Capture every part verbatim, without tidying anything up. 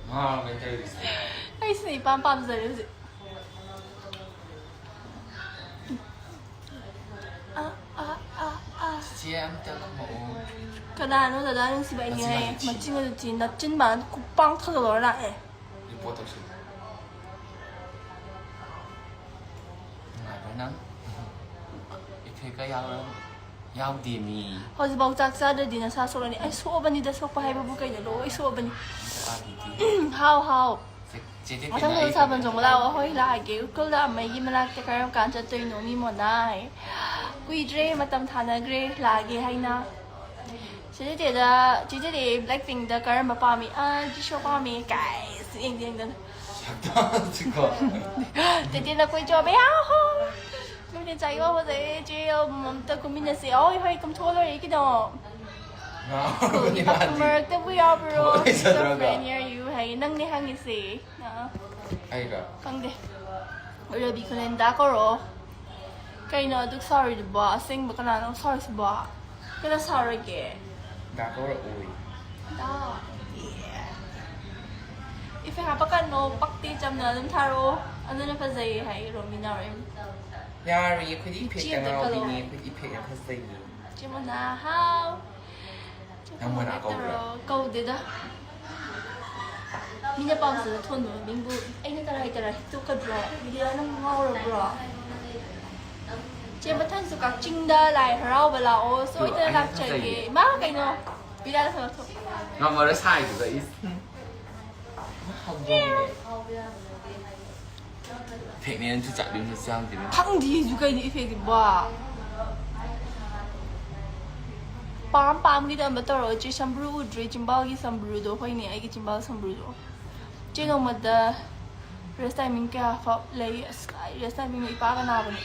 ꯉꯥꯎꯔꯕ ꯏꯟꯇꯔꯚ꯭ꯌꯨꯁꯦ꯫ ꯑꯩꯁꯤꯅ ꯏꯄꯥꯝ ꯄꯥꯝꯖꯔꯦ ꯍꯧꯖꯤꯛ. ꯑꯥ, ꯑꯥ, ꯑꯥ, ꯑꯥ. ꯆꯦ ꯑꯝꯇ ꯈꯨꯝꯃꯛꯑꯣ꯫ ꯀꯅꯥꯅꯣ ꯗꯗꯥ ꯅꯨꯡꯁꯤꯕ ꯑꯩꯅꯤ ꯃꯆꯤꯟ ꯍꯥꯏ? ꯌꯥꯝ ꯊꯤ꯫ ꯃꯆꯤꯟ ꯑꯗꯨ ꯊꯤ, ꯅꯆꯤꯟ ꯃꯥꯟ ꯈꯨꯄꯥꯡ ꯊꯥꯖꯜꯂꯛꯑꯣꯔꯥ? ꯑꯦ. ꯔꯤꯄꯣꯔꯠ ꯇꯧꯁꯤꯜꯂꯨ꯫ ꯅꯨꯡꯉꯥꯏꯕ꯭ꯔꯥ ꯅꯪ? ꯏꯐꯦꯛꯀ ꯌꯥꯎꯔ-, ꯌꯥꯎꯗꯦ ꯃꯤ꯫ ꯍꯧꯖꯤꯛꯐꯥꯎ ꯆꯥꯛ ꯆꯥꯗ꯭ꯔꯗꯤ ꯅꯁꯥ ꯁꯣꯛꯂꯅꯤ꯫ ꯑꯩ ꯁꯣꯛꯑꯕꯅꯤꯗ, ꯁꯣꯛꯄ ꯍꯥꯏꯕꯕꯨ ꯀꯩꯅꯣ? ꯂꯣꯏ ꯁꯣꯛꯑꯕꯅꯤ꯫ ꯅꯨꯄꯥꯗꯨꯗꯤ꯫ ꯍꯥꯎ, ꯍꯥꯎ. ꯆꯦ-, ꯆꯦ ꯇꯦꯇꯦꯅ ꯃꯊꯪ ꯑꯩ ꯁꯥꯕꯟ ꯀꯩꯅꯣ ꯆꯣꯡꯕ ꯂꯥꯛꯑꯣ꯫ ꯍꯣꯏ, ꯂꯥꯛꯑꯒꯦ꯫ ꯎꯈ꯭ꯔꯨꯜꯗ ꯑꯃꯩꯒꯤ ꯃꯅꯥꯛꯇ ꯀꯔꯝ ꯀꯥꯟ ꯆꯠꯇꯣꯏꯅꯣ? ꯃꯤ ꯃꯣꯅꯥ ꯍꯥꯏ꯫ ꯀꯨꯏꯗ꯭ꯔꯦ, ꯃꯇꯝ ꯊꯥꯅꯈ꯭ꯔꯦ, ꯂꯥꯛꯑꯒꯦ ꯍꯥꯏꯅ꯫ ꯆꯦ ꯇꯦꯇꯦꯗ, ꯆꯦ ꯇꯦꯇꯦ Blackpinkꯗ ꯀꯔꯝꯕ ꯄꯥꯝꯃꯤ? ꯑꯥ, ꯖꯤꯁꯨ ꯄꯥꯝꯃꯤ꯫ ꯀꯥꯏ, ꯁꯨꯛꯌꯦꯡꯗꯤ ꯌꯦꯡꯗꯅ꯫ ꯁꯛꯇꯥꯁꯤꯀꯣ꯫ ꯇꯦꯇꯦꯅ ꯀꯣꯏ ꯆꯣꯞꯄꯦ, ꯌꯥꯍꯣ! ꯅꯣꯏꯅ ꯆꯥꯏ ꯋꯥ ꯐꯖꯩ, ꯆꯦ, ꯑꯝꯇ ꯀꯨꯝꯃꯤꯟꯅꯁꯦ꯫ ꯍꯣꯏ, ꯍꯣꯏ, ꯀꯨꯝꯊꯣꯛꯑ ꯂꯣꯏꯔꯦ ꯀꯩꯅꯣ꯫ ꯉꯥꯎꯔꯕꯅꯤ ꯏꯄꯥꯛꯀꯤ ꯃꯥꯗꯤ꯫ ꯃꯔꯛꯇꯕꯨ ꯌꯥꯎꯕ꯭ꯔꯣ? ꯊꯣꯛꯑꯣꯏ It's so ꯆꯠꯂꯒ꯫ friend near you ꯍꯥꯏꯌꯦ, ꯅꯪꯅꯦ ꯍꯪꯉꯤꯁꯦ꯫ ꯑꯥ, ꯑꯩꯔꯣ? ꯈꯪꯗꯦ꯫ ꯔꯕꯤ ꯈꯨꯂꯦꯟꯗ ꯀꯧꯔꯛꯑꯣ꯫ ꯀꯩꯅꯣ ꯑꯗꯨꯛ ꯁꯥꯎꯔꯤꯗꯨꯕꯣ? ꯑꯁꯦꯡꯕ ꯀꯅꯥꯅꯣ ꯁꯥꯎꯔꯤꯁꯤꯕꯣ? ꯀꯅꯥ ꯁꯥꯎꯔꯒꯦ? ꯗꯥ ꯀꯧꯔꯛꯑꯣꯏ꯫ ꯗꯥ꯫ ꯏꯐꯦꯛ ꯍꯥꯄꯛꯀꯅꯣ, ꯄꯛꯇꯦ, ꯆꯝꯅ ꯑꯗꯨꯝ ꯊꯥꯔꯛꯑꯣ꯫ ꯑꯗꯨꯅ ꯐꯖꯩ ꯍꯥꯏ ꯔꯣꯃꯤꯅꯥ ꯔꯣꯏ꯫ ꯌꯥꯔꯣꯏꯌꯦ, ꯑꯩꯈꯣꯏꯗꯤ ꯏꯆꯦ ꯏꯐꯦꯛꯇ ꯑꯝꯇ ꯀꯧꯔꯛꯑꯣ꯫ ꯉꯥꯎꯕꯤꯅꯦ, ꯑꯩꯈꯣꯏꯗꯤ ꯏꯐꯦꯛꯅ ꯐꯖꯩꯌꯦ꯫ ꯆꯦ ꯃꯣꯅꯥ, ꯍꯥꯎ꯫ ꯅꯪ ꯃꯣꯅꯥ ꯀꯧꯕ꯭ꯔꯣ? ꯀꯧꯗꯦꯗ꯫ ꯃꯤꯅ ꯄꯥꯝꯖꯅ ꯊꯣꯟꯕ ꯃꯃꯤꯡꯕꯨ ꯑꯩꯅ ꯇꯔꯥꯏ ꯇꯔꯥꯏ ꯍꯤꯛꯇꯣꯛꯀꯗ꯭ꯔꯣ? ꯕꯤꯗ꯭ꯌꯥ, ꯅꯪ ꯉꯥꯎꯔꯕ꯭ꯔꯣ? ꯆꯦ, ꯃꯊꯪꯁꯨ ꯀꯛꯆꯤꯡꯗ ꯂꯥꯏ ꯍꯔꯥꯎꯕ ꯂꯥꯛꯑꯣ꯫ ꯁꯣꯏꯗꯅ ꯑꯩ ꯂꯥꯛꯆꯒꯦ꯫ ꯐꯖꯩꯌꯦ꯫ ꯃꯥ ꯀꯩꯅꯣ? ꯕꯤꯗ꯭ꯌꯥ, ꯅꯪ ꯊꯣꯛꯂꯛꯑꯣ꯫ ꯉꯝꯃꯔꯣꯏ ꯁꯥꯏꯗꯨꯒ ꯏꯁ꯫ ꯐꯦꯛꯅꯦ ꯅꯪꯁꯨ ꯆꯠꯂꯤ ꯅꯪꯁꯨ ꯌꯥꯝꯗꯤ ꯅꯪ꯫ ꯈꯪꯗꯦ ꯑꯩꯁꯨ ꯀꯩꯅꯣ ꯏꯐꯦꯛꯁꯤꯕꯣ꯫ ꯄꯥꯝ ꯄꯥꯝꯒꯤꯗ ꯑꯝꯇ ꯇꯧꯔꯛꯑꯣ꯫ ꯆꯦ, ꯁꯝꯕ꯭ꯔꯨ ꯎꯗ꯭ꯔꯤ, ꯆꯤꯝꯕꯥꯜꯒꯤ ꯁꯝꯕ꯭ꯔꯨꯗꯣ꯫ ꯍꯣꯏꯅꯦ, ꯑꯩꯒꯤ ꯆꯤꯝꯕꯥꯜ ꯁꯝꯕ꯭ꯔꯨꯗꯣ꯫ ꯆꯦ, ꯅꯣꯡꯃꯗ rest timing ꯀꯌꯥ ꯐꯥꯎ ꯂꯩ? ꯑꯁ, ꯀꯥꯏ rest timing ꯅꯣ, ꯏꯄꯥꯒ ꯅꯥꯕꯅꯦ꯫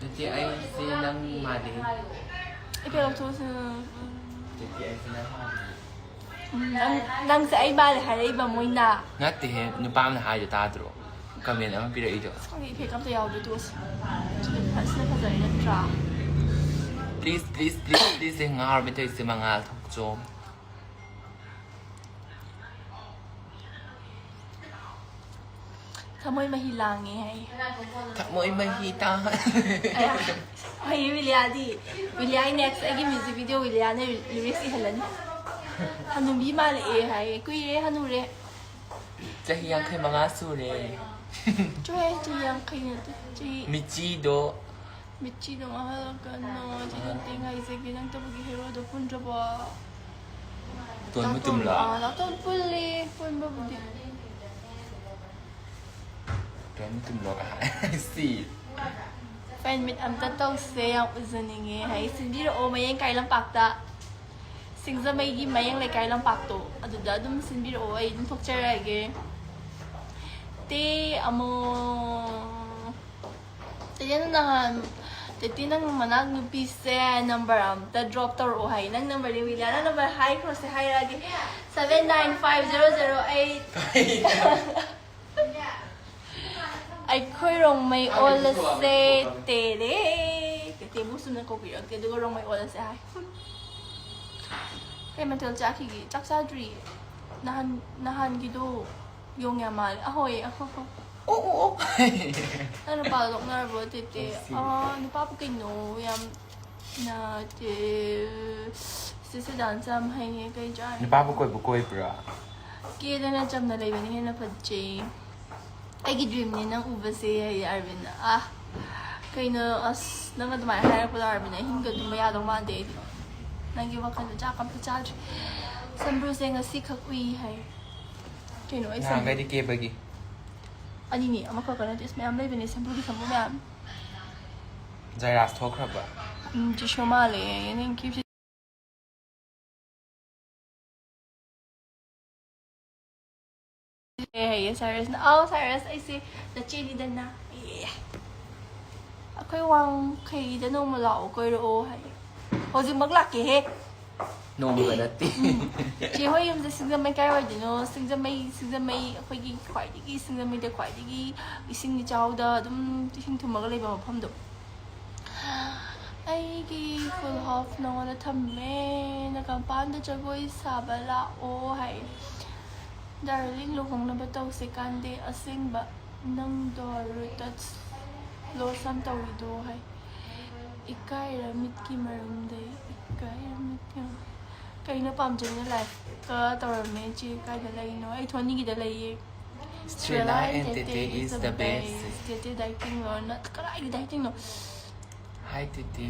ꯅꯠꯇꯦ, ꯑꯩꯁꯦ ꯅꯪ ꯃꯥꯜꯂꯤ꯫ ꯏꯐꯦꯛ ꯂꯧꯊꯣꯛꯑꯁꯤ꯫ ꯅꯠꯇꯦ, ꯑꯩꯁꯦ ꯅꯪ ꯃꯥꯜꯂꯤ꯫ ꯎꯝ, ꯅꯪ, ꯅꯪꯁꯦ ꯑꯩ ꯃꯥꯜꯂꯦ ꯍꯥꯏꯔꯛꯏꯕ ꯃꯣꯏꯅ꯫ ꯅꯠꯇꯦꯍꯦ, ꯅꯨꯄꯥ ꯑꯃꯅ ꯍꯥꯏꯗꯣ ꯇꯥꯗ꯭ꯔꯣ? Comment ꯑꯃ ꯄꯤꯔꯛꯏꯗꯣ꯫ ꯈꯪꯗꯦ, ꯏꯐꯦꯛ ꯑꯝꯇ ꯌꯥꯎꯗ꯭ꯔꯦ, ꯇꯣꯛꯑꯁꯤ꯫ ꯁꯤꯅ ꯐꯖꯔꯦ ꯅꯠꯇ꯭ꯔꯥ? Please, please, please, please, ꯉꯥꯎꯔꯕ ꯇꯧꯔꯤꯁꯦ ꯃꯉꯥꯜ ꯊꯣꯛꯆꯣꯝ꯫ ꯊꯃꯣꯏ ꯃꯍꯤ ꯂꯥꯡꯉꯦ ꯍꯥꯏ꯫ ꯊꯃꯣꯏ ꯃꯍꯤ ꯇꯥ ꯑꯌꯥ, ꯍꯩꯌꯦ ꯋꯤꯂꯤꯌꯥꯗꯤ꯫ ꯋꯤꯂꯤꯌꯥꯒꯤ next ꯑꯩꯒꯤ music video ꯋꯤꯂꯤꯌꯥꯅ lyrics ꯏꯍꯜꯂꯅꯤ꯫ ꯍꯅꯨꯕꯤ ꯃꯥꯜꯂꯛꯑꯦ ꯍꯥꯏꯌꯦ꯫ ꯀꯨꯏꯔꯦ ꯍꯅꯨꯔꯦ꯫ ꯆꯍꯤ ꯌꯥꯡꯈꯩ ꯃꯉꯥ ꯁꯨꯔꯦ꯫ ꯆꯣꯍꯦ, ꯆꯍꯤ ꯌꯥꯡꯈꯩ ꯅꯠꯇꯦ꯫ ꯆꯍꯤ ꯃꯤꯆꯤꯗꯣ ꯃꯤꯠꯆꯤꯗꯣ ꯉꯥꯡꯍꯜꯂꯛꯀꯅꯣ꯫ ꯆꯍꯤ ꯌꯥꯡꯈꯩ ꯉꯥꯏꯖꯒꯦ꯫ ꯅꯪ ꯇꯧꯕꯒꯤ heroꯗꯣ ꯄꯨꯟꯗ꯭ꯔꯕꯣ? ꯇꯣꯟ ꯃꯇꯨꯝꯂꯣ? ꯑꯥ, ꯗꯥꯛꯇꯣꯟ ꯄꯨꯜꯂꯤ꯫ ꯄꯨꯟꯕꯕꯨꯗꯤ꯫ ꯇꯣꯟ ꯃꯇꯨꯝꯂꯣ ꯀꯥꯏ ꯁꯤ꯫ Fan meet ꯑꯝꯇ ꯇꯧꯁꯦ, ꯌꯥꯝ ꯎꯖꯅꯤꯡꯉꯦ ꯍꯥꯏ꯫ ꯁꯤꯟꯕꯤꯔꯛꯑꯣ ꯃꯌꯦꯡ ꯀꯥꯏ ꯂꯝꯄꯥꯛꯇ꯫ ꯁꯤꯡꯖꯃꯩꯒꯤ ꯃꯌꯦꯡ ꯂꯩꯀꯥꯏ ꯂꯝꯄꯥꯛꯇꯣ ꯑꯗꯨꯗ ꯑꯗꯨꯝ ꯁꯤꯟꯕꯤꯔꯛꯑꯣ, ꯑꯩ ꯑꯗꯨꯝ ꯊꯣꯛꯆꯔꯛꯑꯒꯦ꯫ ꯇꯦ ꯑꯃꯣ꯫ ꯇꯦꯇꯦ, ꯅꯪ ꯅꯍꯥꯟ, ꯇꯦꯇꯦ, ꯅꯪ ꯃꯅꯥꯛ ꯅꯨꯄꯤꯁꯦ number ꯑꯝꯇ drop ꯇꯧꯔꯛꯑꯣ ꯍꯥꯏ꯫ ꯅꯪ numberꯗꯤ ꯋꯤꯂꯤꯌꯥꯅ number ꯍꯥꯏꯈ꯭ꯔꯣꯁꯦ ꯍꯥꯏꯔꯛꯑꯒꯦ꯫ Seven nine five zero zero eight꯫ ꯑꯩꯈꯣꯏ ꯔꯣꯡꯃꯩ ꯑꯣꯜꯂꯁꯦ꯫ ꯇꯦꯔꯦ꯫ ꯇꯦꯇꯦꯕꯨ ꯆꯨꯝꯅ ꯀꯧꯕꯤꯔꯛꯇꯦ, ꯑꯗꯨꯒ ꯔꯣꯡꯃꯩ ꯑꯣꯜꯂꯁꯦ ꯍꯥꯏ꯫ ꯀꯩ ꯃꯊꯦꯜ ꯆꯥꯈꯤꯒꯦ? ꯆꯥꯛ ꯆꯥꯗ꯭ꯔꯤꯌꯦ꯫ ꯅꯍꯥꯟ, ꯅꯍꯥꯟꯒꯤꯗꯣ ꯌꯣꯡ ꯌꯥꯝ ꯃꯥꯜꯂꯦ꯫ ꯑꯍꯣꯏ, ꯑꯍꯣꯏ꯫ ꯑꯣ ꯑꯣ ꯑꯣ꯫ ꯅꯪ ꯅꯨꯄꯥꯗꯣ ꯂꯣꯛꯅꯔꯕꯣ, ꯇꯦꯇꯦ? ꯉꯁꯤ꯫ ꯑꯥ, ꯅꯨꯄꯥꯕꯨ ꯀꯩꯅꯣ ꯌꯥꯝ ꯅ-, ꯆꯦ-, ꯆꯦ ꯁꯤꯗꯥꯟꯁꯦ ꯌꯥꯝ ꯍꯩꯌꯦ꯫ ꯀꯩ ꯆꯥꯔꯤ? ꯅꯨꯄꯥꯕꯨ ꯀꯣꯏꯕ ꯀꯣꯏꯕ꯭ꯔꯥ? ꯀꯦꯗꯅ ꯆꯝꯅ ꯂꯩꯕꯅ ꯍꯦꯟꯅ ꯐꯖꯩ꯫ ꯑꯩꯒꯤ dreamꯅꯦ ꯅꯪ ꯎꯕꯁꯦ ꯍꯥꯏꯌꯦ ꯑꯔꯕꯤꯟꯅ꯫ ꯑꯥ, ꯀꯩꯅꯣ, ꯑꯁ, ꯅꯪ ꯑꯗꯨꯃꯥꯏꯅ ꯍꯥꯏꯔꯛꯄꯗꯣ ꯑꯔꯕꯤꯟ, ꯑꯍꯤꯡꯒ ꯇꯨꯝꯕ ꯌꯥꯗꯧ ꯃꯥꯟꯗꯦ ꯑꯩꯗꯤ꯫ ꯅꯪꯒꯤ ꯋꯥꯈꯜꯗ ꯆꯥꯛ ꯑꯝꯇ ꯆꯥꯗ꯭ꯔꯤ꯫ ꯁꯝꯕ꯭ꯔꯨꯁꯦ ꯉꯁꯤꯈꯛ ꯎꯏ ꯍꯥꯏ꯫ ꯀꯩꯅꯣ, ꯑꯩ ꯁꯝꯕ꯭ꯔꯨ ꯅꯍꯥꯟꯈꯩꯗꯤ ꯀꯦꯕꯒꯤ꯫ ꯑꯅꯤꯅꯤ, ꯑꯃꯈꯛ ꯅꯠꯇꯦ, ꯑꯁ, ꯃꯌꯥꯝ ꯂꯩꯕꯅꯦ, ꯁꯝꯕ꯭ꯔꯨꯒꯤ ꯁꯝꯕ꯭ꯔꯨ ꯃꯌꯥꯝ꯫ ꯖꯥꯏꯔꯥꯁ ꯊꯣꯛꯈ꯭ꯔꯕ? ꯎꯝ, ꯖꯤꯁꯨ ꯃꯥꯜꯂꯦ꯫ ꯅꯪ ꯀꯦꯞꯁꯤ ꯍꯥꯏꯌꯦ ꯁꯥꯏꯔꯁꯅ꯫ ꯑꯥꯎ ꯁꯥꯏꯔꯁ, ꯑꯩꯁꯦ ꯅꯆꯦꯅꯤꯗꯅ꯫ ꯑꯦ꯫ ꯑꯩꯈꯣꯏ ꯋꯥꯡꯈꯩꯗ ꯅꯣꯡꯃ ꯂꯥꯛꯑꯣ, ꯀꯣꯏꯔꯛꯑꯣ ꯍꯥꯏꯌꯦ꯫ ꯍꯧꯖꯤꯛꯃꯛ ꯂꯥꯛꯀꯦꯍꯦ꯫ ꯅꯣꯡꯃ ꯅꯠꯇꯦ꯫ ꯆꯦ ꯍꯣꯏ ꯌꯨꯝꯁꯦ ꯁꯤꯡꯖꯃꯩ ꯀꯥꯏꯋꯥꯏꯗꯅꯣ? ꯁꯤꯡꯖꯃꯩ, ꯁꯤꯡꯖꯃꯩ, ꯑꯩꯈꯣꯏꯒꯤ ꯈ꯭ꯋꯥꯏꯗꯒꯤ, ꯁꯤꯡꯖꯃꯩꯗ ꯈ꯭ꯋꯥꯏꯗꯒꯤ ꯏꯁꯤꯡ ꯏꯆꯥꯎꯗ ꯑꯗꯨꯝ ꯏꯁꯤꯡ ꯊꯨꯝꯃꯒ ꯂꯩꯕ ꯃꯐꯝꯗꯣ꯫ ꯑꯩꯒꯤ full half ꯅꯉꯣꯟꯗ ꯊꯝꯃꯦ꯫ ꯅꯒꯥꯝꯄꯥꯟꯗ ꯖꯒꯣꯏ ꯁꯥꯕ ꯂꯥꯛꯑꯣ ꯍꯥꯏ꯫ Darling, ꯂꯨꯍꯣꯡꯅꯕ ꯇꯧꯁꯦ ꯀꯥꯟꯗꯦ꯫ ꯑꯁꯦꯡꯕ꯫ ꯅꯪꯗꯣ ꯔꯨꯇꯠꯁ ꯂꯣꯁ ꯌꯥꯝ ꯇꯧꯔꯤꯗꯣ ꯍꯥꯏ꯫ ꯏꯀꯥꯏꯔ ꯃꯤꯠꯀꯤ ꯃꯔꯝꯗꯩ ꯏꯀꯥꯏꯔ ꯃꯤꯠꯀꯤ ꯃꯔꯝ-, ꯀꯩꯅꯣ ꯄꯥꯝꯖꯩꯅ ꯂꯥꯏꯐꯀ ꯇꯧꯔꯝꯃꯦ꯫ ꯏꯆꯦ ꯀꯥꯏꯗ ꯂꯩꯔꯤꯅꯣ? ꯑꯩ ꯊꯣꯅꯤꯒꯤꯗ ꯂꯩꯌꯦ꯫ Estrella and Tete is the best. Tete dieting low? Nut-, ꯀꯗꯥꯏꯒꯤ dieting no? Hi Tete,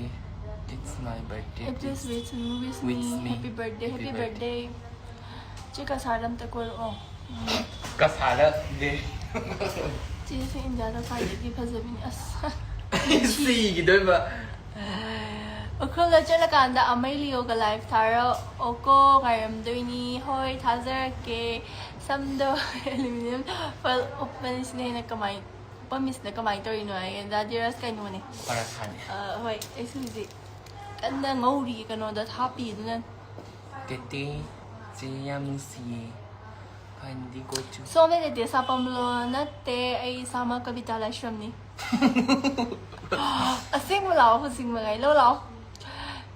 it's my birthday. Please wish me, wish Wish me me. Happy birthday, Happy happy birthday. birthday. ꯆꯦ ꯀꯁꯥꯔꯗ ꯑꯝꯇ ꯀꯣꯏꯔꯛꯑꯣ꯫ ꯎꯝ꯫ ꯀꯁꯥꯔꯗ ꯗꯦ꯫ ꯆꯦꯁꯦ ꯏꯟꯗꯤꯌꯥꯗ ꯈ꯭ꯋꯥꯏꯗꯒꯤ ꯐꯖꯕꯤꯅꯤ꯫ ꯑꯁ꯫ ꯁꯤꯒꯤꯗꯣꯏꯕ꯫ ꯎꯈ꯭ꯔꯨꯜꯗ ꯆꯠꯂꯀꯥꯟꯗ ꯑꯃꯩ ꯂꯤꯌꯣꯒ ꯂꯥꯏꯐ ꯊꯥꯔꯛꯑꯣꯀꯣ, ꯉꯥꯏꯔꯝꯗꯣꯏꯅꯤ꯫ ꯍꯣꯏ, ꯊꯥꯖꯔꯛꯀꯦ꯫ ꯁꯝꯗꯣ ꯑꯦꯂꯨꯃꯤꯅꯤꯌꯝ ꯐꯣꯏꯜ ꯎꯞꯄꯅꯤ, ꯁꯤꯅ ꯍꯦꯟꯅ ꯀꯃꯥꯏ-, ꯎꯞꯄꯝꯃꯤꯁꯤꯅ ꯀꯃꯥꯏꯅ ꯇꯧꯔꯤꯅꯣ ꯍꯥꯏꯌꯦ꯫ ꯗꯥ ꯙꯤꯔꯥꯖ ꯀꯩꯅꯣꯅꯦ꯫ ꯄꯔꯥꯊꯥꯅꯤ꯫ ꯑ, ꯍꯣꯏ, ꯑꯩꯁꯨ ꯍꯧꯖꯤꯛ ꯀꯟꯅ ꯉꯧꯔꯤ ꯀꯩꯅꯣꯗ ꯍꯥꯞꯄꯤ ꯑꯗꯨꯅ꯫ ꯇꯦꯇꯦ, ꯆꯦ ꯌꯥꯝ ꯅꯨꯡꯁꯤꯌꯦ꯫ ꯐꯟꯗꯤ ꯒꯣꯆꯨ꯫ ꯁꯣꯝꯗ ꯇꯦꯇꯦ ꯁꯥꯄꯝꯂꯣ? ꯅꯠꯇꯦ, ꯑꯩ ꯏꯁꯥꯃꯛ ꯀꯕꯤꯇꯥ ꯂꯥꯏꯁ꯭ꯔꯝꯅꯤ꯫ ꯑꯁꯦꯡꯕ ꯂꯥꯛꯑꯣ, ꯍꯧꯖꯤꯛꯃꯛ ꯑꯩ ꯂꯧ ꯂꯥꯛꯑꯣ꯫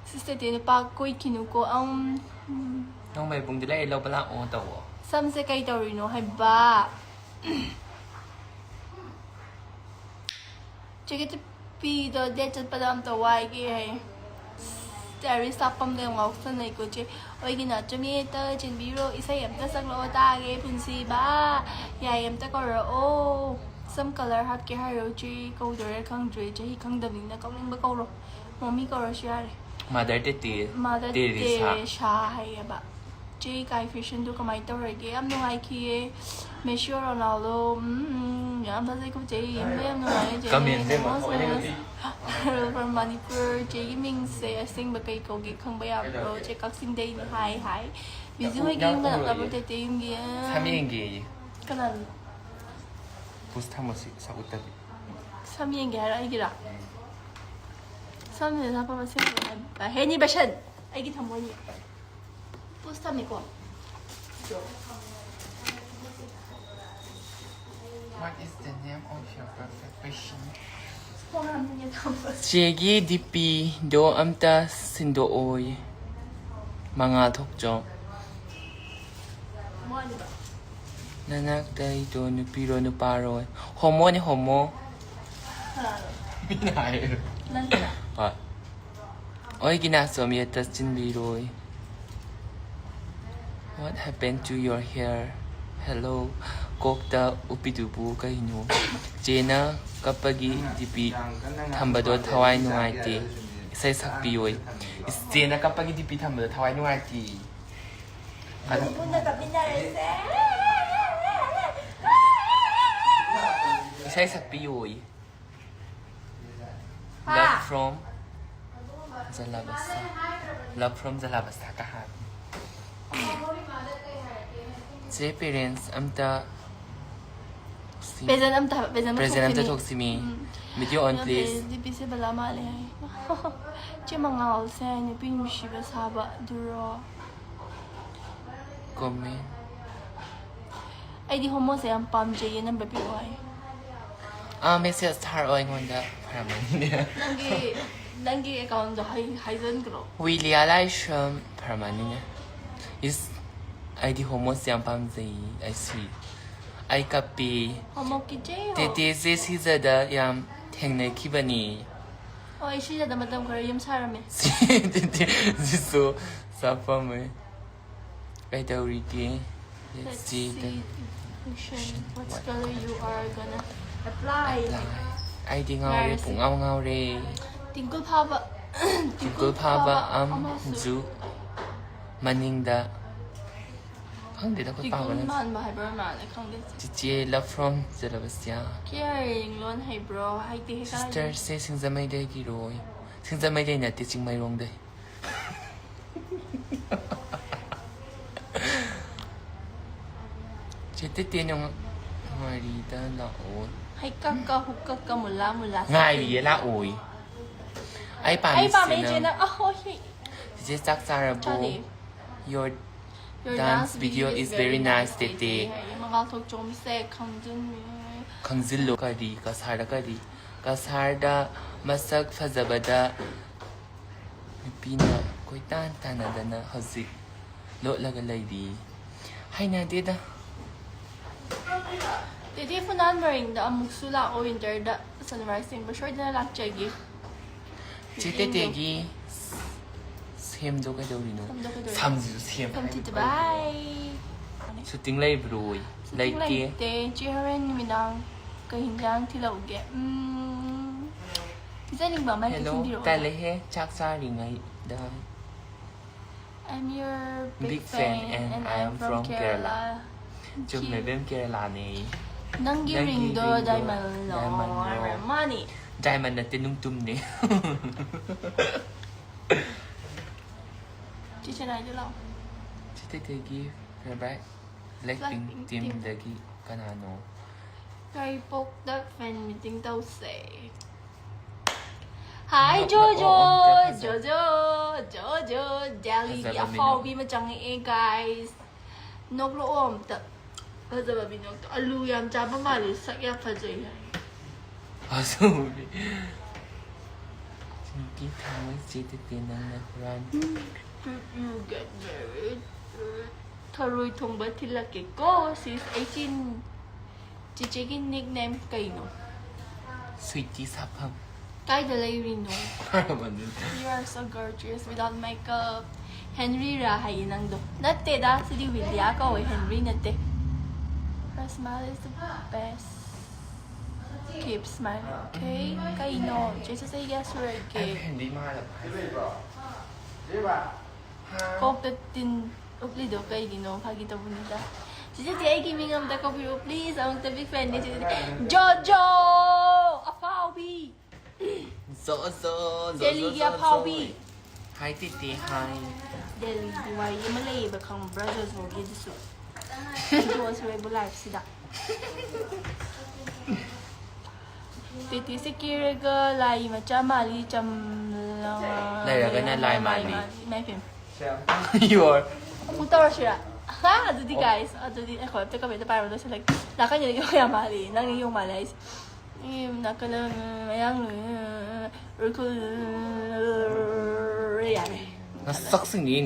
ꯁꯤꯁ ꯇꯦꯇꯦ ꯅꯨꯄꯥ ꯀꯣꯏꯈꯤꯅꯨꯀꯣ꯫ ꯑꯝ, ꯎꯝ꯫ ꯅꯣꯡꯃꯩ ꯄꯨꯡꯗꯤ ꯂꯩ ꯂꯧꯕ ꯂꯥꯛꯑꯣ ꯇꯧꯋꯣ꯫ ꯁꯝꯁꯦ ꯀꯩ ꯇꯧꯔꯤꯅꯣ ꯍꯥꯏꯕ? ꯆꯦꯒꯤ ꯇꯨꯄꯤꯗꯣ ꯗꯦꯠ ꯆꯠꯄꯗ ꯑꯝꯇ ꯋꯥꯏꯒꯦ ꯍꯥꯏꯌꯦ꯫ ꯇꯦꯔꯤꯁ ꯁꯥꯄꯝꯗ ꯌꯥꯝ ꯉꯥꯎꯁꯟꯅꯩꯀꯣ ꯆꯦ꯫ ꯑꯣꯏꯒꯤꯅ ꯆꯨꯝꯃꯤ, ꯍꯦꯛꯇ ꯆꯦꯟꯕꯤꯔꯣ꯫ ꯏꯁꯩ ꯑꯝꯇ ꯁꯛꯂꯛꯑꯣ ꯇꯥꯒꯦ ꯄꯨꯟꯁꯤꯕ꯫ ꯌꯥꯏ, ꯑꯝꯇ ꯀꯧꯔꯛꯑꯣ꯫ ꯁꯝ ꯀꯂꯔ ꯍꯥꯞꯀꯦ ꯍꯥꯏꯔꯣ ꯆꯦ? ꯀꯧꯗꯣꯏꯔꯥ ꯈꯪꯗ꯭ꯔꯦ, ꯆꯍꯤ ꯈꯪꯗꯕꯅꯤꯅ ꯀꯧꯅꯤꯡꯕ ꯀꯧꯔꯣ꯫ ꯃꯣꯃꯤ ꯀꯧꯔꯁꯨ ꯌꯥꯔꯦ꯫ ꯃꯥꯗꯔ ꯇꯦꯇꯦ꯫ ꯃꯥꯗꯔ ꯇꯦꯔꯤꯁꯥ꯫ ꯇꯦꯔꯦꯁꯥ ꯍꯥꯏꯌꯦꯕ꯫ ꯆꯦ ꯏꯀꯥꯏ ꯐꯦꯁꯟꯗꯣ ꯀꯃꯥꯏꯅ ꯇꯧꯔꯒꯦ? ꯌꯥꯝ ꯅꯨꯡꯉꯥꯏꯈꯤꯌꯦ꯫ ꯃꯦꯁꯤ ꯔꯣꯅꯥꯜꯗꯣ, ꯎꯝ, ꯎꯝ, ꯌꯥꯝ ꯐꯖꯩꯀꯣ ꯆꯦ, ꯌꯦꯡꯕ ꯌꯥꯝ ꯅꯨꯡꯉꯥꯏꯌꯦ ꯆꯦ꯫ Comment ꯁꯦ Most ꯃꯊꯧ ꯑꯣꯏꯅ nice. From ꯃꯅꯤꯄꯨꯔ, ꯆꯦꯒꯤ ꯃꯤꯡꯁꯦ ꯑꯁꯦꯡꯕ ꯀꯩ ꯀꯧꯒꯦ ꯈꯪꯕ ꯌꯥꯕ꯭ꯔꯣ? ꯆꯦ ꯀꯛꯆꯤꯡꯗꯩꯅꯦ꯫ ꯍꯥꯏ, ꯍꯥꯏ꯫ ꯕꯤꯖꯨ ꯍꯣꯏꯒꯤ ꯌꯨꯝ ꯅꯛꯂꯛꯂꯕ꯭ꯔꯣ ꯇꯦꯇꯦ ꯌꯨꯝꯒꯤ? ꯁꯝ ꯌꯦꯡꯒꯦꯌꯦ꯫ ꯀꯅꯥꯅꯣ? ꯄꯨꯁ ꯊꯝꯃꯣ ꯁꯤ ꯁꯛ ꯎꯠꯇꯕꯤ꯫ ꯁꯝ ꯌꯦꯡꯒꯦ ꯍꯥꯏꯔꯣ ꯑꯩꯒꯤꯔꯥ? ꯁꯝꯁꯦ ꯁꯥꯄꯝ ꯑꯁꯦꯡꯕ ꯍꯥꯏꯕ꯫ ꯍꯦꯅꯤ ꯕꯁꯟ! ꯑꯩꯒꯤ ꯊꯃꯣꯏꯅꯤ꯫ ꯄꯨꯁ ꯊꯝꯃꯦꯀꯣ꯫ What is the name of your perfect patient? ꯈꯣꯡ ꯍꯥꯝꯅꯤꯡꯉꯦ ꯊꯝꯕ꯫ ꯆꯦꯒꯤ ꯗꯤꯄꯤꯗꯣ ꯑꯝꯇ ꯁꯤꯟꯗꯣꯛꯑꯣꯌꯦ꯫ ꯃꯉꯥꯜ ꯊꯣꯛꯆꯣꯝ꯫ ꯃꯣꯏꯅꯤꯕ꯫ ꯅꯅꯥꯛꯇ ꯑꯩꯗꯣ ꯅꯨꯄꯤꯔꯣ ꯅꯨꯄꯥꯔꯣ? ꯍꯣꯃꯣꯅꯦ, ꯍꯣꯃꯣ꯫ ꯃꯤꯅ ꯍꯥꯏꯔꯣ꯫ ꯅꯪꯅ? ꯍꯣꯏ꯫ ꯑꯣꯏꯒꯤꯅꯥ ꯁꯣꯝ ꯌꯦꯠꯇ ꯆꯤꯟꯕꯤꯔꯣꯏ꯫ What happened to your hair? Hello꯫ ꯀꯣꯛꯇ ꯎꯞꯄꯤꯗꯨꯕꯨ ꯀꯩꯅꯣ? ꯆꯦꯅ ꯀꯞꯄꯒꯤ ꯗꯤ ꯄꯤ ꯊꯝꯕꯗꯣ ꯊꯋꯥꯏ ꯅꯨꯡꯉꯥꯏꯇꯦ꯫ ꯏꯁꯩ ꯁꯛꯄꯤꯌꯣꯏ꯫ ꯆꯦꯅ ꯀꯞꯄꯒꯤ ꯗꯤ ꯄꯤ ꯊꯝꯕꯗꯣ ꯊꯋꯥꯏ ꯅꯨꯡꯉꯥꯏꯇꯦ꯫ ꯄꯨꯟꯅ ꯀꯞꯃꯤꯟꯅꯔꯁꯦ꯫ ꯏꯁꯩ ꯁꯛꯄꯤꯌꯣꯏ꯫ Love from Jalabasta꯫ Love from Jalabasta ꯀ ꯍꯥꯏꯕꯅꯤ꯫ ꯆꯦ, parents ꯑꯝꯇ ꯁꯤ-, present ꯑꯝꯇ ꯍꯥꯏꯕ, present ꯑꯃ present ꯑꯝꯇ ꯊꯣꯛꯁꯤꯅꯦ꯫ ꯊꯣꯛꯁꯤꯃꯤ꯫ ꯎꯝ꯫ Video on, please꯫ ꯅꯨꯄꯤꯁꯦ ꯕꯂꯥ ꯃꯥꯜꯂꯦ ꯍꯥꯏ꯫ ꯆꯦ ꯃꯉꯥꯜꯁꯦ ꯅꯨꯄꯤ ꯅꯨꯡꯁꯤꯕ ꯁꯥꯕ ꯑꯗꯨꯔꯣ? Comment꯫ ꯑꯩꯗꯤ ꯍꯣꯃꯣꯁꯦ ꯌꯥꯝ ꯄꯥꯝꯖꯩꯌꯦ, number ꯄꯤꯔꯛꯑꯣ ꯍꯥꯏ꯫ ꯑꯥ, message ꯊꯥꯔꯛꯑꯣ ꯑꯩꯉꯣꯟꯗ꯫ ꯐꯔꯝꯃꯅꯤꯅꯦ꯫ ꯅꯪꯒꯤ, ꯅꯪꯒꯤ account ꯗꯣ ꯍꯥꯏ-, ꯍꯥꯏꯖꯟꯈ꯭ꯔꯣ꯫ ꯋꯤꯂꯤꯌꯥ ꯂꯥꯏꯁ꯭ꯔꯝ꯫ ꯐꯔꯝꯃꯅꯤꯅꯦ꯫ ꯏꯁ, ꯑꯩꯗꯤ ꯍꯣꯃꯣꯁꯦ ꯌꯥꯝ ꯄꯥꯝꯖꯩ꯫ ꯑꯩ ꯁꯤ, ꯑꯩ ꯀꯞꯄꯤ꯫ ꯍꯣꯃꯣ ꯀꯤꯖꯩ ꯍꯣ꯫ ꯇꯦꯇꯦꯁꯦ ꯁꯤꯖꯗ ꯌꯥꯝ ꯊꯦꯡꯅꯈꯤꯕꯅꯤ꯫ ꯍꯣꯏ, ꯁꯤꯖꯗ ꯃꯇꯝ ꯈꯔ ꯌꯨꯝ ꯁꯥꯔꯝꯃꯦ꯫ ꯁꯤ ꯇꯦꯇꯦ ꯁꯤꯁꯨ ꯆꯞ ꯄꯥꯝꯃꯦ꯫ ꯀꯩꯗꯧꯔꯤꯒꯦ? Let's see the question. What color you are gonna apply? Apply꯫ ꯑꯩꯗꯤ ꯉꯥꯎꯔꯦ, ꯉꯥꯏꯔꯁꯤ꯫ ꯄꯨꯡꯉꯥꯎ ꯉꯥꯎꯔꯦ꯫ ꯇꯤꯡꯀꯨꯜ ꯐꯥꯕ꯫ ꯇꯤꯡꯀꯨꯜ ꯐꯥꯕ ꯑꯃꯁꯨ꯫ ꯑꯝꯖꯨ ꯃꯅꯤꯡꯗ꯫ ꯈꯪꯗꯦꯗ, ꯑꯩꯈꯣꯏ ꯇꯤꯡꯀꯨꯜ ꯄꯥꯕꯅ꯫ ꯃꯥꯟꯕ ꯍꯥꯏꯕ꯭ꯔꯥ ꯃꯥꯜꯂꯦ, ꯈꯪꯗꯦ꯫ ꯆꯤꯆꯦ, love from ꯖꯂꯕꯁꯤꯌꯥ꯫ ꯀꯦ ꯑꯥꯔ ꯌꯦꯡꯂꯣꯟ ꯍꯩꯕ꯭ꯔꯣ? ꯍꯩꯇꯦ, ꯍꯦ, ꯀꯥꯏꯗꯦ꯫ Sister ꯁꯦ ꯁꯤꯡꯖꯃꯩꯗꯒꯤꯔꯣ? ꯁꯤꯡꯖꯃꯩꯗꯩ ꯅꯠꯇꯦ, ꯆꯤꯡꯃꯩꯔꯣꯡꯗꯩ꯫ ꯆꯦ ꯇꯦꯇꯦ ꯅꯨꯡ-, ꯉꯥꯏꯔꯤꯗ ꯂꯥꯛꯑꯣ꯫ ꯍꯩꯀꯛꯀ ꯍꯨꯛꯀꯛꯀ ꯃꯨꯂꯥ ꯃꯨꯂꯥ ꯉꯥꯏꯔꯤꯌꯦ, ꯁꯛꯀꯅꯤ꯫ ꯂꯥꯛꯑꯣꯏ꯫ ꯑꯩ ꯑꯩ ꯄꯥꯝꯃꯤ ꯄꯥꯝꯃꯤꯁꯤꯅ ꯏꯆꯦꯅ, ꯑꯍꯣꯏ꯫ ꯆꯤꯆꯦ ꯆꯥꯛ ꯆꯥꯔꯕꯣ? ꯆꯥꯔꯦ꯫ Your Your dance dance video video is is very very nice, nice, ꯇꯦꯇꯦ꯫ ꯇꯦꯇꯦ꯫ ꯃꯉꯥꯜꯊꯣꯛꯆꯣꯝꯁꯦ ꯈꯪꯖꯤꯟ-, ꯈꯪꯖꯤꯜꯂꯣ꯫ ꯀꯔꯤ? ꯀꯁꯥꯔꯗ ꯀꯔꯤ? ꯀꯁꯥꯔꯗ ꯃꯁꯛ ꯐꯖꯕꯗ ꯅꯨꯄꯤꯅ ꯀꯣꯏꯇꯥꯟ ꯇꯥꯟꯅꯗꯅ ꯍꯧꯖꯤꯛ ꯂꯣꯠꯂꯒ ꯂꯩꯔꯤ꯫ ꯍꯩꯅꯗꯦꯗ꯫ ꯇꯦꯇꯦ ꯐꯨꯅꯥꯟ ꯃꯔꯤꯡꯗ ꯑꯃꯨꯛꯁꯨ ꯂꯥꯛꯑꯣ, ꯋꯤꯟꯇꯔꯗ ꯁꯟꯔꯥꯏꯁ ꯌꯦꯡꯕ ꯁꯣꯏꯗꯅ ꯂꯥꯛꯆꯒꯦ꯫ ꯆꯦ ꯇꯦꯇꯦꯒꯤ ꯁꯦꯝꯗꯣ ꯀꯩꯗꯧꯔꯤꯅꯣ? ꯁꯝꯗꯣ ꯀꯩꯗꯧꯔꯤꯅꯣ? ꯁꯝꯁꯤꯁꯨ ꯁꯦꯝ ꯁꯝ ꯍꯥꯏꯕ ꯊꯤꯠꯇ ꯀꯩꯅꯣ? ꯕꯥꯏ꯫ ꯁꯨꯇꯤꯡ ꯂꯩꯕ꯭ꯔꯣ? ꯁꯨꯇꯤꯡ ꯂꯩꯇꯦ꯫ ꯂꯩꯇꯦ꯫ ꯆꯦ ꯍꯣꯔꯦꯟ ꯅꯨꯃꯤꯗꯥꯡ ꯀꯩ ꯍꯤꯟꯖꯥꯡ ꯊꯤꯜꯂꯛꯎꯒꯦ? ꯎꯝ, ꯄꯤꯖꯅꯤꯡꯕ ꯑꯃ ꯍꯦꯛꯇ ꯍꯦꯜꯂꯣ, ꯊꯤꯟꯕꯤꯔꯛꯑꯣ꯫ ꯇꯜꯂꯦꯍꯦ, ꯆꯥꯛ ꯆꯥꯔꯤꯉꯩꯗ꯫ I'm your Big big fan fan and and I I am am from from Kerala. Kerala. ꯆꯨꯝꯃꯦ, ꯕꯦꯝ, ꯀꯦꯔꯂꯥꯅꯦ꯫ ꯅꯪꯒꯤ ꯅꯪꯒꯤ ringꯗꯣ ringꯗꯣ diamondꯂꯣ? diamondꯂꯣ? ꯃꯥꯅꯤ꯫ Diamond ꯅꯠꯇꯦ, ꯅꯨꯡꯇꯨꯝꯅꯦ꯫ ꯆꯦ ꯆꯦꯅꯥꯏꯗ ꯂꯥꯛꯑꯣ꯫ ꯆꯦ ꯇꯦꯇꯦꯒꯤ favourite Blackpink Blackpink team꯫ teamꯗꯒꯤ ꯀꯅꯥꯅꯣ? ꯌꯥꯏꯔꯤꯄꯣꯛꯇ fan meeting ꯇꯧꯁꯦ꯫ Hi, knock-, Jojo! ꯅꯣꯛꯑꯣ, ꯑꯝꯇ ꯐꯖ-, Jojo! Jojo! Delhiꯒꯤ ꯐꯖꯕ ꯃꯤꯅꯣꯛ꯫ ꯑꯐꯥꯎꯕꯤ ꯑꯃ ꯆꯪꯉꯛꯑꯦ, guys. ꯅꯣꯛꯂꯛꯑꯣ ꯑꯝꯇ꯫ ꯐꯖꯕ ꯃꯤꯅꯣꯛꯇꯣ꯫ ꯑꯂꯨ ꯌꯥꯝ ꯆꯥꯕ ꯃꯥꯜꯂꯦ, ꯁꯛ ꯌꯥꯝ ꯐꯖꯩ ꯍꯥꯏ꯫ ꯑꯁꯨꯝ꯫ ꯆꯤꯡꯀꯤ ꯊꯥꯡꯃꯩ ꯆꯦ ꯇꯦꯇꯦ ꯅꯪꯅ ꯍꯨꯔꯥꯟ꯫ If you get married, ꯊꯔꯣꯏ ꯊꯣꯡꯕ ꯊꯤꯜꯂꯛꯀꯦꯀꯣ, sis꯫ ꯑꯩ ꯆꯤꯟ-, ꯆꯤꯆꯦꯒꯤ nickname ꯀꯩꯅꯣ? Sweetie ꯁꯥꯐꯝ꯫ ꯀꯥꯏꯗ ꯂꯩꯔꯤꯅꯣ? ꯐꯔꯕꯅꯤ꯫ You are so gorgeous without makeup. ꯍꯦꯟꯔꯤꯔꯥ ꯍꯥꯏꯌꯦ ꯅꯪꯗꯣ? ꯅꯠꯇꯦꯗ, ꯁꯤꯗꯤ ꯋꯤꯂꯤꯌꯥ ꯀꯧꯋꯦ, ꯍꯦꯟꯔꯤ ꯅꯠꯇꯦ꯫ Her smile is the best. Keep smiling, okay? ꯀꯩꯅꯣ? ꯆꯦ ꯆꯦ ꯆꯍꯤ ꯀꯌꯥ ꯁꯨꯔꯒꯦ? ꯑꯩ ꯍꯦꯟꯗꯤ ꯃꯥꯜꯂꯕ ꯍꯥꯏꯁꯦ꯫ ꯀꯣꯛꯇ ꯇꯤꯟ ꯎꯞꯂꯤꯗꯣ ꯀꯩꯒꯤꯅꯣ? ꯐꯥꯒꯤ ꯇꯧꯕꯅꯤꯗ꯫ ꯆꯤꯆꯦꯗꯤ ꯑꯩꯒꯤ ꯃꯤꯡ ꯑꯝꯇ ꯀꯧꯕꯤꯌꯨ, please. ꯑꯃꯨꯛꯇ big fanꯅꯦ ꯆꯤꯆꯦꯗꯤ꯫ ꯖꯣꯖꯣ! ꯑꯐꯥꯎꯕꯤ! ꯖꯣ, ꯖꯣ, ꯖꯣ, ꯗꯦꯜꯂꯤꯒꯤ ꯖꯣ, ꯖꯣ, ꯑꯐꯥꯎꯕꯤ! ꯖꯣ꯫ Hi ꯇꯦꯇꯦ, hi꯫ ꯗꯦꯜꯂꯤꯒꯤ ꯋꯥꯔꯤ ꯑꯃ ꯂꯩꯌꯦꯕ, ꯈꯪꯕ꯭ꯔꯥ? ꯖꯣꯖꯣꯒꯤ ꯑꯗꯨꯁꯨ꯫ ꯖꯣꯖꯣꯁꯨ ꯑꯩꯕꯨ liveꯁꯤꯗ꯫ ꯇꯦꯇꯦꯁꯦ ꯀꯦꯔꯒ ꯂꯥꯏ ꯃꯆꯥ ꯃꯥꯜꯂꯤ, ꯆꯝꯂ-, ꯂꯩꯔꯒꯅ ꯂꯥꯏ ꯃꯥꯜꯂꯤ꯫ ꯏꯃꯥꯏ ꯄꯦꯝꯃ꯫ You are. ꯑꯃꯨꯛ ꯇꯧꯔꯁꯤꯔꯥ? ꯍꯥ? ꯑꯗꯨꯗꯤ guys, ꯑꯗꯨꯗꯤ ꯑꯩꯈꯣꯏ ꯑꯝꯇ comment ꯄꯥꯏꯔꯣ, ꯂꯣꯏꯁꯤꯜꯂꯒꯦ꯫ ꯅꯥꯀꯟꯗ ꯌꯣꯡ ꯌꯥꯝ ꯃꯥꯜꯂꯤ, ꯅꯪꯅ ꯌꯣꯡ ꯃꯥꯜꯂꯤ ꯍꯥꯏꯁꯦ꯫ ꯎꯝ, ꯅꯥꯀꯟꯗ ꯃꯌꯥꯡ ꯎꯔꯤꯈꯨꯜ ꯌꯥꯔꯦ꯫ ꯅꯁꯛꯁꯤꯡꯗꯤ